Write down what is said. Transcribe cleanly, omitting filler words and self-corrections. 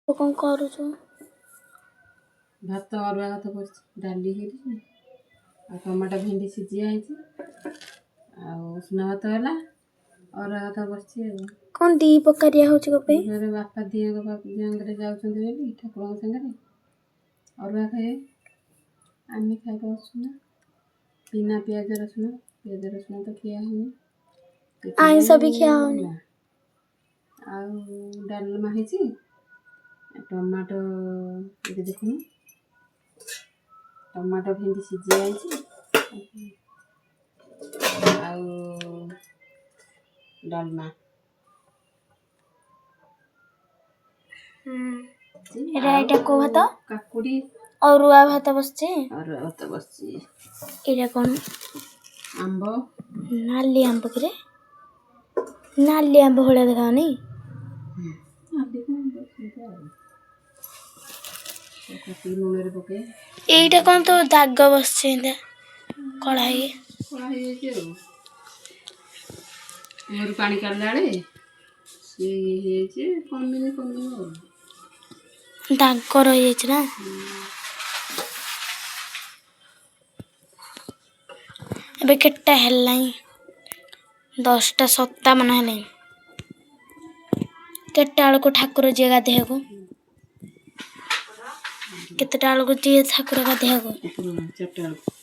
କଣ କରୁଛୁ? ଭାତ ଅରୁଆ ଭାତ କରିଛି, ଡାଲି ହେଇଛି ଆଉ ଟମାଟୋ ଭେଣ୍ଡି ସିଝା ହେଇଛି ଆଉ ଉଷୁନା ଭାତ ହେଲା, ଅରୁଆ ଭାତ ବସିଛି ଆଉ। କଣ ଦି ପକାରିଆ ହଉଛି କଣ ପାଇଁ? ଘରେ ବାପା ଦିଅଙ୍କ ଦିଅଙ୍କରେ ଯାଉଛନ୍ତି ବୋଲି ଠାକୁରଙ୍କ ସାଙ୍ଗରେ ଅରୁଆ ଖାଇବେ, ଆମେ ଖାଇବା ଉଷୁନା, ବିନା ପିଆଜ ରସୁଣ। ପିଆଜ ରସୁଣ ତ ଖିଆ ହଉନି, ଆଇଁଷ ବି ଖିଆ ହଉନି। ନା। ଆଉ ଡାଲମା ହେଇଛି, ଟମାଟୋ ଏଠି ଦେଖୁନୁ, ଟମାଟୋ ଭେଣ୍ଡି ସିଝି ଯାଇଛି ଆଉ ଡାଲମା। ଏଇଟା ଏଇଟା କୋଉ ଭାତ? କାକୁଡ଼ି। ଅରୁଆ ଭାତ ବସିଛି। ଅରୁଆ ଭାତ ବସିଛି। ଏଇଟା କଣ? ଆମ୍ବ। ନାଲି ଆମ୍ବ କିରେ? ନାଲି ଆମ୍ବ ଭଳିଆ ଦେଖାଯାଉନି? ନାଲି ଆମ୍ବ ସେମିତି ଆଉ। କାଟିକି ଲୁଣରେ ପକେଇ। ଏଇଟା କଣ ତ ଦାଗ ବସିଛି ଏମିତିଆ କଳା ହେଇକି? କଳା ହେଇଯାଇଛି ଆଉ, କୂଅରୁ ପାଣି କାଢ଼ିଲା ବେଳେ ସିଏ ଇଏ ହେଇଯାଇଛି। କମିନି, କମିବ ଆଉ। ଦାଗ ରହିଯାଇଛି ନା? ଏବେ କେତେଟା ହେଲାଣି? 10:57 ହେଲାଣି। କେତେଟା ବେଳକୁ ଠାକୁର ଯିଏ ଗାଧେଇବାକୁ? କେତେଟା ବେଳକୁ ଯିଏ ଠାକୁର ଗାଧେଇବାକୁ? ଉପର 4ଟା ବେଳକୁ।